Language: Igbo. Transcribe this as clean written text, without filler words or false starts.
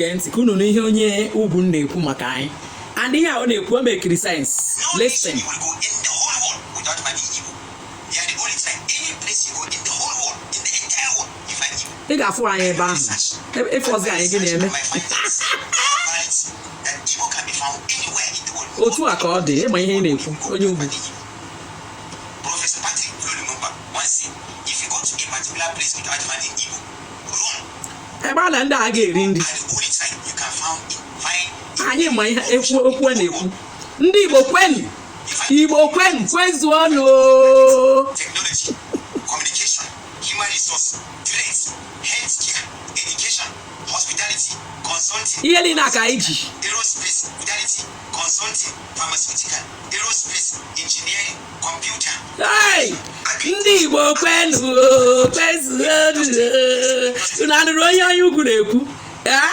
Gee ntị ka unu nụ ihe onye ugwu na-ekwu maka anyị, and ihe a ọ na-ekwu, o mekiri sense. No Listen. nation you will go in the whole world without finding Igbo. They are the only tribe. Any place you go in the whole world, in the entire world, you find Igbo. Ị ga-afụ anyị ebe ahụ. Ịfọzi anyị, gị na-eme? My findings valid that Igbo can be found anywhere in the world. Otu a ka ọ dị. Ịma ihe ị na-ekwu, onye ugwu? Professor Patrick Lumumba once said, "If you go to a particular place without finding Igbo, run." Ebe a na ndị a ga-eri nri. Are the only tribe you can find Anyị ma ihe ekwu, okwu a na-ekwu. Ndị Igbo kwenu, Igbo kwenu, kwezuonụ o. Technology, communication, human resource, trade, healthcare, education, hospitality, consulting, Ihe niile a ka anyị ji. aerospace, hospitality, consulting, pharmaceutical, aerospace, engineering, computer. Hey! Ndị Igbo kwenu o, kwezuonụ o. Unu anụrụ onye ugwu na-ekwu? Eh?